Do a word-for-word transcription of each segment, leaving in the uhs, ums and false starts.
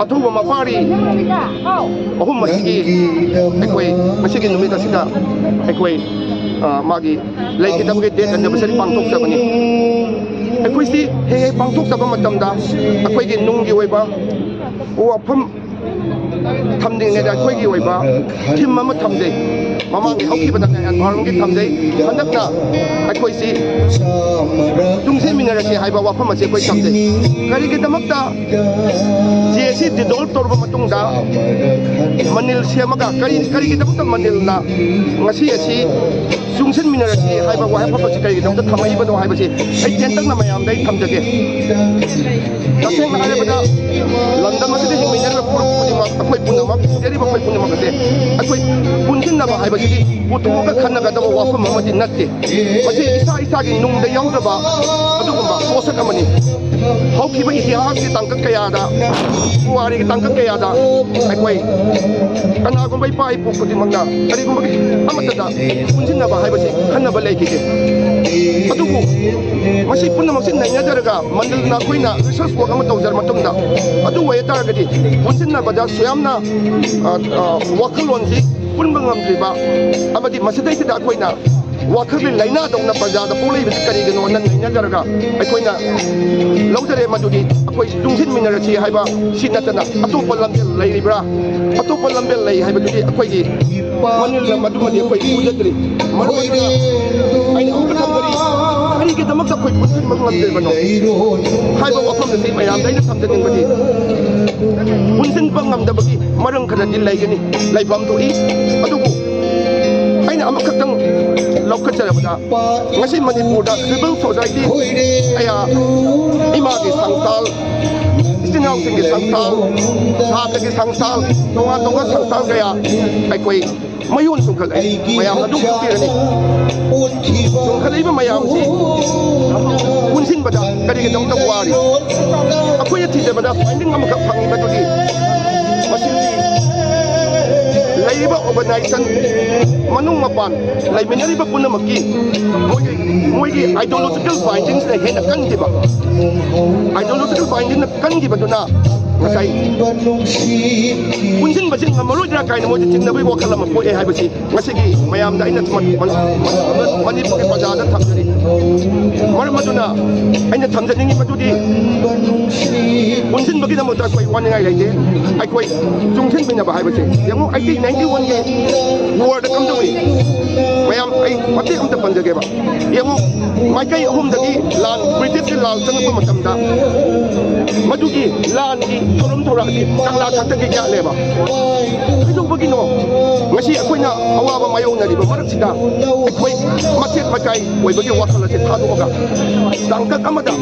ꯑꯊꯨꯕ ꯃꯄꯥꯔꯤ ꯑꯍꯨꯝ ꯑꯁꯤꯒꯤ ꯑꯩꯈꯣꯏ ꯉꯁꯤꯒꯤ ꯅꯨꯃꯤꯠ ꯑꯁꯤꯗ ꯑꯩꯈꯣꯏ ꯑ, ꯃꯥꯒꯤ ꯂꯩꯈꯤꯗꯕꯒꯤ death anniversary ꯄꯥꯡꯊꯣꯛꯆꯕꯅꯤ꯫ ꯑꯩꯈꯣꯏꯁꯤ ꯍꯦꯛ ꯍꯦꯛ ꯄꯥꯡꯊꯣꯛꯆꯕ ꯃꯇꯝꯗ ꯑꯩꯈꯣꯏꯒꯤ ꯅꯨꯡꯒꯤ ꯑꯣꯏꯕ ꯋꯥꯐꯝ ꯊꯝꯗ꯭ꯔꯤꯉꯩꯗ ꯑꯩꯈꯣꯏꯒꯤ ꯑꯣꯏꯕ theme ꯑꯃ ꯊꯝꯖꯩ꯫ ꯃꯃꯥꯡꯒꯤ ꯍꯧꯈꯤꯕꯗ ꯀꯌꯥꯟ ꯐꯥꯔꯝꯒꯤ ꯊꯝꯖꯩ꯫ ꯍꯟꯗꯛꯅ ꯑꯩꯈꯣꯏꯁꯤ ꯇꯨꯡꯁꯤꯟꯃꯤꯟꯅꯔꯁꯤ ꯍꯥꯏꯕ ꯋꯥꯐꯝ ꯑꯁꯤ ꯑꯩꯈꯣꯏ ꯊꯝꯖꯩ꯫ ꯀꯔꯤꯒꯤꯗꯃꯛꯇ ꯖꯦ ꯑꯦ ꯁꯤ dissolve ꯇꯧꯔꯕ ꯃꯇꯨꯡꯗ ꯃꯅꯤꯜ ꯁꯦꯝꯃꯒ ꯀꯔꯤ, ꯀꯔꯤꯒꯤꯗꯃꯛꯇ ꯃꯅꯤꯜꯅ ꯉꯁꯤ ꯑꯁꯤ ꯆꯨꯡꯁꯤꯟꯃꯤꯟꯅꯔꯁꯤ ꯍꯥꯏꯕ ꯋꯥꯍꯩ ꯑꯐꯕꯁꯤ ꯀꯔꯤꯒꯤꯗꯃꯛꯇ ꯊꯝꯃꯛꯏꯕꯅꯣ ꯍꯥꯏꯕꯁꯤ ꯑꯩ ꯇꯦꯟꯇꯛꯅ ꯃꯌꯥꯝꯗ ꯑꯩ ꯊꯝꯖꯒꯦ꯫ ꯇꯁꯦꯡꯅ ꯍꯥꯏꯔꯕꯗ ꯂꯝꯗꯝ ꯑꯁꯤꯗ ꯍꯤꯡꯃꯤꯟꯅꯔꯤꯕ ꯐꯨꯔꯨꯞ ꯈꯨꯗꯤꯡꯃꯛ, ꯑꯩꯈꯣꯏ ꯄꯨꯝꯅꯃꯛ, ꯍꯤꯡꯖꯔꯤꯕ ꯑꯩꯈꯣꯏ ꯄꯨꯝꯅꯃꯛ ꯑꯁꯦ ꯑꯩꯈꯣꯏ ꯄꯨꯟꯁꯤꯟꯅꯕ ꯍꯥꯏꯕꯁꯤꯗꯤ ꯄꯨꯊꯣꯛꯑꯒ ꯈꯟꯅꯒꯗꯕ ꯋꯥꯐꯝ ꯑꯃꯗꯤ ꯅꯠꯇꯦ꯫ ꯃꯁꯤ ꯏꯁꯥ ꯏꯁꯥꯒꯤ ꯅꯨꯡꯗ ꯌꯥꯎꯖꯕ ꯑꯗꯨꯒꯨꯝꯕ ꯄꯣꯠꯁꯛ ꯑꯃꯅꯤ꯫ ꯍꯧꯈꯤꯕ ꯏꯇꯤꯍꯥꯁꯀꯤ ꯇꯥꯡꯀꯛ ꯀꯌꯥꯗ, ꯄꯨꯋꯥꯔꯤꯒꯤ ꯇꯥꯡꯀꯛ ꯀꯌꯥꯗ ꯑꯩꯈꯣꯏ ꯀꯅꯥꯒꯨꯝꯕ ꯏꯄꯥ ꯏꯄꯨ ꯈꯨꯗꯤꯡꯃꯛꯅ ꯀꯔꯤꯒꯨꯝꯕ ꯑꯃꯠꯇꯗ ꯄꯨꯟꯁꯤꯟꯅꯕ ꯍꯥꯏꯕꯁꯤ ꯈꯟꯅꯕ ꯂꯩꯈꯤꯗꯦ꯫ ꯑꯗꯨꯕꯨ ꯃꯁꯤ ꯄꯨꯝꯅꯃꯛꯁꯤ ꯅꯩꯅꯖꯔꯒ ꯃꯟꯗꯜꯅ ꯑꯩꯈꯣꯏꯅ research work ꯑꯃ ꯇꯧꯖꯔ ꯃꯇꯨꯡꯗ ꯑꯗꯨ ꯑꯣꯏ ꯇꯥꯔꯒꯗꯤ ꯄꯨꯟꯁꯤꯟꯅꯕꯗ ꯁꯨꯌꯥꯝꯅ, ꯑ, ꯑ, ꯋꯥꯈꯜꯂꯣꯟꯁꯤ ꯄꯨꯟꯕ ꯉꯝꯗ꯭ꯔꯤꯕ ꯑꯃꯗꯤ ꯃꯁꯤꯗꯩꯁꯤꯗ ꯑꯩꯈꯣꯏꯅ ꯋꯥꯈꯜꯒꯤ ꯂꯥꯏꯅꯥꯗꯧꯅ ꯄ꯭ꯔꯖꯥꯗ ꯄꯣꯛꯂꯛꯏꯕꯁꯤ ꯀꯔꯤꯒꯤꯅꯣꯅ ꯅꯩꯅꯖꯔꯒ ꯑꯩꯈꯣꯏꯅ ꯂꯧꯖꯔꯦ꯫ ꯃꯗꯨꯗꯤ ꯑꯩꯈꯣꯏ ꯇꯨꯡꯁꯤꯟꯃꯤꯟꯅꯔꯁꯤ ꯍꯥꯏꯕ ꯁꯤ ꯅꯠꯇꯅ ꯑꯇꯣꯞꯄ ꯂꯝꯕꯦꯜ ꯂꯩꯔꯤꯕ꯭ꯔꯥ? ꯑꯇꯣꯞꯄ ꯂꯝꯕꯦꯜ ꯂꯩ ꯍꯥꯏꯕꯗꯨꯗꯤ ꯑꯩꯈꯣꯏꯒꯤ ꯃꯅꯤꯜꯅ ꯃꯗꯨꯃꯗꯤ ꯑꯩꯈꯣꯏ ꯎꯖꯗ꯭ꯔꯤ꯫ ꯃꯔꯨ ꯑꯣꯏꯅ ꯑꯩꯅ ꯑꯃꯨꯛꯀ ꯊꯝꯖꯔꯤ, ꯀꯔꯤꯒꯤꯗꯃꯛꯇ ꯑꯩꯈꯣꯏ ꯄꯨꯟꯁꯤꯟꯕ ꯉꯝꯗ꯭ꯔꯤꯕꯅꯣ ꯍꯥꯏꯕ ꯋꯥꯐꯝ ꯑꯁꯤ ꯃꯌꯥꯝꯗ ꯑꯩꯅ ꯊꯝꯖꯅꯤꯡꯕꯗꯤ, ꯄꯨꯟꯁꯤꯟꯕ ꯉꯝꯗꯕꯒꯤ ꯃꯔꯝ ꯈꯔꯗꯤ ꯂꯩꯒꯅꯤ, ꯂꯩꯐꯝ ꯊꯣꯛꯏ꯫ ꯑꯗꯨꯕꯨ ꯑꯩꯅ ꯑꯃꯈꯛꯇꯪ ꯂꯧꯈꯠꯆꯔꯕꯗ, ꯉꯁꯤ ꯃꯅꯤꯄꯨꯔꯗ civil society ꯀꯌꯥ, ꯏꯃꯥꯒꯤ ꯁꯪꯁꯊꯥꯟ, ꯏꯆꯤꯟ ꯏꯅꯥꯎꯁꯤꯡꯒꯤ ꯁꯪꯁꯊꯥꯟ, ꯁꯥꯇ꯭ꯔꯒꯤ ꯁꯪꯁꯊꯥꯟ, ꯇꯣꯉꯥꯟ ꯇꯣꯉꯥꯟ ꯁꯪꯁꯊꯥꯟ ꯀꯌꯥ ꯑꯩꯈꯣꯏ ꯃꯌꯣꯟ ꯆꯨꯡꯈꯠꯂꯛꯏ꯫ ꯃꯌꯥꯝ ꯑꯗꯨꯝ ꯈꯪꯕꯤꯔꯅꯤ꯫ ꯆꯨꯡꯈꯠꯂꯛꯏꯕ ꯃꯌꯥꯝꯁꯤ ꯄꯨꯟꯁꯤꯟꯕꯗ ꯀꯔꯤꯒꯤꯗꯃꯛꯇ ꯋꯥꯔꯤ? ꯑꯩꯈꯣꯏꯅ ꯊꯤꯖꯕꯗ finding ꯑꯃꯈꯛ ꯐꯪꯉꯤ, ꯃꯗꯨꯗꯤ ꯃꯁꯤꯗꯤ ꯂꯩꯔꯤꯕ ꯑꯣꯔꯒꯅꯥꯏꯖꯦꯁꯟ ꯃꯅꯨꯡ ꯃꯄꯥꯟ ꯂꯩꯃꯤꯟꯅꯔꯤꯕ ꯄꯨꯝꯅꯃꯛꯀꯤ ꯃꯣꯏꯒꯤ ꯃꯣꯏꯒꯤ ideological bindingꯁꯤꯅ ꯍꯦꯟꯅ ꯀꯟꯈꯤꯕ, ideological bindingꯅ ꯀꯟꯈꯤꯕꯗꯨꯅ ꯉꯁꯥꯏ ꯄꯨꯟꯁꯤꯟꯕꯁꯤ ꯉꯝꯃꯔꯣꯏꯗ꯭ꯔꯥ ꯀꯥꯏꯅ ꯃꯣꯏꯗ ꯆꯤꯡꯅꯕꯒꯤ ꯋꯥꯈꯜ ꯑꯃ ꯄꯣꯛꯑꯦ ꯍꯥꯏꯕꯁꯤ ꯉꯁꯤꯒꯤ ꯃꯌꯥꯝꯗ ꯑꯩꯅ ꯃ- ꯃ- ꯃ- ꯃꯅꯤꯄꯨꯔꯒꯤ ꯄ꯭ꯔꯖꯥꯗ ꯊꯝꯖꯔꯤ꯫ ꯃꯔꯝ ꯑꯗꯨꯅ ꯑꯩꯅ ꯊꯝꯖꯅꯤꯡꯉꯤ ꯃꯗꯨꯗꯤ ꯄꯨꯟꯁꯤꯟꯕꯒꯤꯗꯃꯛꯇ ꯑꯩꯈꯣꯏ ꯋꯥꯅꯤꯡꯉꯥꯏ ꯂꯩꯇꯦ꯫ ꯑꯩꯈꯣꯏ ꯆꯨꯡꯁꯤꯟꯃꯤꯟꯅꯕ ꯍꯥꯏꯕꯁꯦ ꯌꯦꯡꯉꯨ, ꯑꯩꯠꯇꯤꯟ ꯅꯥꯏꯟꯇꯤ ꯋꯥꯟꯒꯤ warꯗ ꯀꯝꯗꯧꯏ? ꯃꯌꯥꯝ, ꯑꯩ ꯃꯇꯦꯛ ꯑꯝꯇ ꯄꯟꯖꯒꯦꯕ꯫ ꯌꯦꯡꯉꯨ, ꯃꯥꯏꯀꯩ ꯑꯍꯨꯝꯗꯒꯤ ꯂꯥꯟ, ꯕ꯭ꯔꯤꯇꯤꯁꯀꯤ ꯂꯥꯟ ꯆꯪꯉꯛꯄ ꯃꯇꯝꯗ ꯃꯗꯨꯒꯤ ꯂꯥꯟꯒꯤ ꯊꯧꯔꯝ ꯊꯧꯔꯥꯡꯁꯤ ꯀꯪꯂꯥ ꯊꯥꯛꯇꯒꯤ ꯌꯥꯠꯂꯦꯕ꯫ ꯀꯩꯗꯧꯕꯒꯤꯅꯣ? ꯉꯁꯤ ꯑꯩꯈꯣꯏꯅ ꯑꯋꯥꯕ ꯃꯥꯌꯣꯛꯅꯔꯤꯕ ꯃꯔꯛꯁꯤꯗ ꯑꯩꯈꯣꯏ ꯃꯆꯦꯠ ꯃꯆꯥꯏ ꯑꯣꯏꯕꯒꯤ ꯋꯥꯈꯜ ꯑꯁꯤ ꯊꯥꯗꯣꯛꯑꯒ ꯇꯥꯡꯀꯛ ꯑꯃꯗ,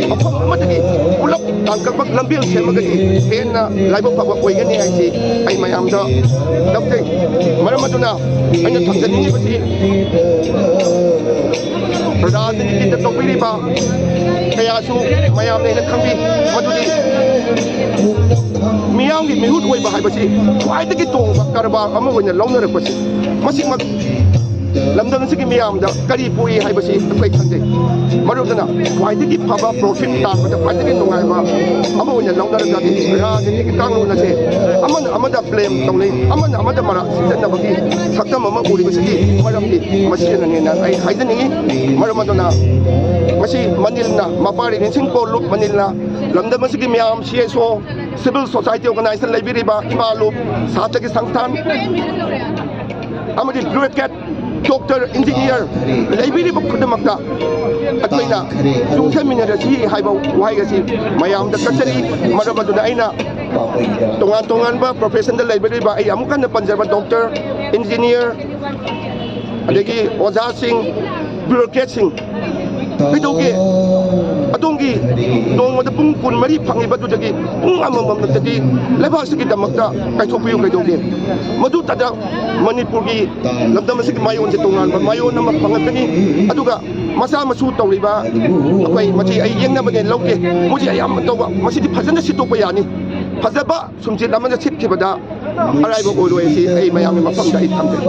ꯃꯐꯝ ꯑꯃꯗꯒꯤ ꯄꯨꯂꯞ ꯇꯥꯡꯀꯛꯃꯛ ꯂꯝꯕꯦꯜ ꯁꯦꯝꯃꯒꯗꯤ ꯍꯦꯟꯅ ꯂꯥꯏꯕꯛ ꯐꯕ ꯑꯣꯏꯒꯅꯤ ꯍꯥꯏꯁꯤ ꯑꯩ ꯃꯌꯥꯝꯗ ꯂꯧꯖꯩ꯫ ꯃꯔꯝ ꯑꯗꯨꯅ ꯑꯩꯅ ꯊꯝꯖꯅꯤꯡꯉꯤꯕꯁꯤ, ꯔꯥꯖꯅꯤꯇꯤꯗ ꯇꯧꯕꯤꯔꯤꯕ ꯀꯌꯥꯁꯨ ꯃꯌꯥꯝꯅ ꯍꯦꯟꯅ ꯈꯪꯕꯤ, ꯃꯗꯨꯗꯤ ꯃꯤꯌꯥꯝꯒꯤ ꯃꯤꯍꯨꯠ ꯑꯣꯏꯕ ꯍꯥꯏꯕꯁꯤ ꯈ꯭ꯋꯥꯏꯗꯒꯤ ꯇꯣꯡꯕ ꯀꯔꯕꯥꯔ ꯑꯃ ꯑꯣꯏꯅ ꯂꯧꯅꯔꯛꯄꯁꯤ, ꯃꯁꯤꯃꯛ ꯂꯝꯗꯝ ꯑꯁꯤꯒꯤ ꯃꯤꯌꯥꯝꯗ ꯀꯔꯤ ꯄꯣꯛꯏ ꯍꯥꯏꯕꯁꯤ ꯑꯩꯈꯣꯏ ꯈꯪꯖꯩ꯫ ꯃꯔꯨꯞ ꯑꯗꯨꯅ ꯈ꯭ꯋꯥꯏꯗꯒꯤ ꯐꯕ profit ꯇꯥꯟꯕꯗ ꯈ꯭ꯋꯥꯏꯗꯒꯤ ꯅꯨꯡꯉꯥꯏꯕ ꯑꯃ ꯑꯣꯏꯅ ꯂꯧꯅꯔꯒꯗꯤ ꯔꯥꯖꯅꯤꯇꯤꯒꯤ ꯀꯥꯡꯂꯣꯟ ꯑꯁꯦ ꯑꯃꯅ ꯑꯃꯗ blame ꯇꯧꯅꯩ, ꯑꯃꯅ ꯑꯃꯗ ꯃꯔꯥꯜ ꯁꯤꯖꯤꯟꯅꯕꯒꯤ ꯁꯛꯇꯝ ꯑꯃ ꯎꯔꯤꯕꯁꯤꯒꯤ ꯃꯔꯝꯗꯤ ꯃꯁꯤꯅꯅꯦꯅ ꯑꯩ ꯍꯥꯏꯖꯅꯤꯡꯉꯤ꯫ ꯃꯔꯝ ꯑꯗꯨꯅ ꯉꯁꯤ ꯃꯅꯤꯜꯅ, ꯃꯄꯥ ꯔꯤꯅꯦꯟ ꯁꯤꯡ ꯀꯣꯜꯂꯨꯞ ꯃꯅꯤꯜꯅ ꯂꯝꯗꯝ ꯑꯁꯤꯒꯤ ꯃꯤꯌꯥꯝ, CSO, civil society organization ꯂꯩꯕꯤꯔꯤꯕ ꯏꯃꯥ ꯂꯨꯞ, ꯁꯥꯇ꯭ꯔꯒꯤ ꯁꯪꯁꯊꯥꯟ ꯑꯃꯗꯤ bureaucrat, doctor, engineer ꯂꯩꯕꯤꯔꯤꯕ ꯈꯨꯗꯤꯡꯃꯛꯇ ꯑꯩꯈꯣꯏꯅ ꯆꯨꯡꯁꯟꯃꯤꯟꯅꯔꯁꯤ ꯍꯥꯏꯕ ꯋꯥꯍꯩ ꯑꯁꯤ ꯃꯌꯥꯝꯗ ꯀꯠꯆꯔꯤ꯫ ꯃꯔꯝ ꯑꯗꯨꯅ ꯑꯩꯅ ꯇꯣꯉꯥꯟ ꯇꯣꯉꯥꯟꯕ professionꯗ ꯂꯩꯕꯤꯔꯤꯕ, ꯑꯩ ꯑꯃꯨꯛ ꯍꯟꯅ ꯄꯟꯖꯕ doctor, engineer, ꯑꯗꯒꯤ ꯑꯣꯖꯥꯁꯤꯡ, bureaucratꯁꯤꯡ, ꯀꯩꯗꯧꯒꯦ? ꯑꯗꯣꯝꯒꯤ ꯅꯣꯡꯃꯗ ꯄꯨꯡ ꯀꯨꯟꯃꯔꯤ ꯐꯪꯉꯤꯕꯗꯨꯗꯒꯤ ꯄꯨꯡ ꯑꯃꯃꯝ ꯅꯠꯇꯗꯤ ꯂꯩꯕꯥꯛꯁꯤꯒꯤꯗꯃꯛꯇ ꯀꯥꯏꯊꯣꯛꯄꯤꯌꯨ ꯀꯩꯗꯧꯒꯦ? ꯃꯗꯨꯇꯗ ꯃꯅꯤꯄꯨꯔꯒꯤ ꯂꯝꯗꯝ ꯑꯁꯤꯒꯤ ꯃꯥꯌꯣꯟꯁꯦ ꯇꯣꯉꯥꯟꯕ ꯃꯥꯌꯣꯟ ꯑꯃ ꯐꯪꯉꯛꯀꯅꯤ꯫ ꯑꯗꯨꯒ ꯃꯆꯥ ꯃꯁꯨ ꯇꯧꯔꯤꯕ ꯑꯩꯈꯣꯏ, ꯃꯁꯤ ꯑꯩ ꯌꯦꯡꯅꯕꯅꯦ ꯂꯧꯗꯦ, ꯃꯁꯤ ꯑꯌꯥꯝꯕ ꯇꯧꯕ, ꯃꯁꯤꯗꯤ ꯐꯖꯅ ꯁꯤꯠꯇꯣꯛꯄ ꯌꯥꯅꯤ꯫ ꯐꯖꯕ ꯁꯨꯝꯆꯤꯠ ꯑꯃꯗ ꯁꯤꯠꯈꯤꯕꯗ ꯑꯔꯥꯏꯕ ꯑꯣꯏꯔꯣꯏ ꯍꯥꯏꯁꯤ ꯑꯩ ꯃꯌꯥꯝꯒꯤ ꯃꯐꯝꯗ ꯑꯩ ꯊꯝꯖꯒꯦ꯫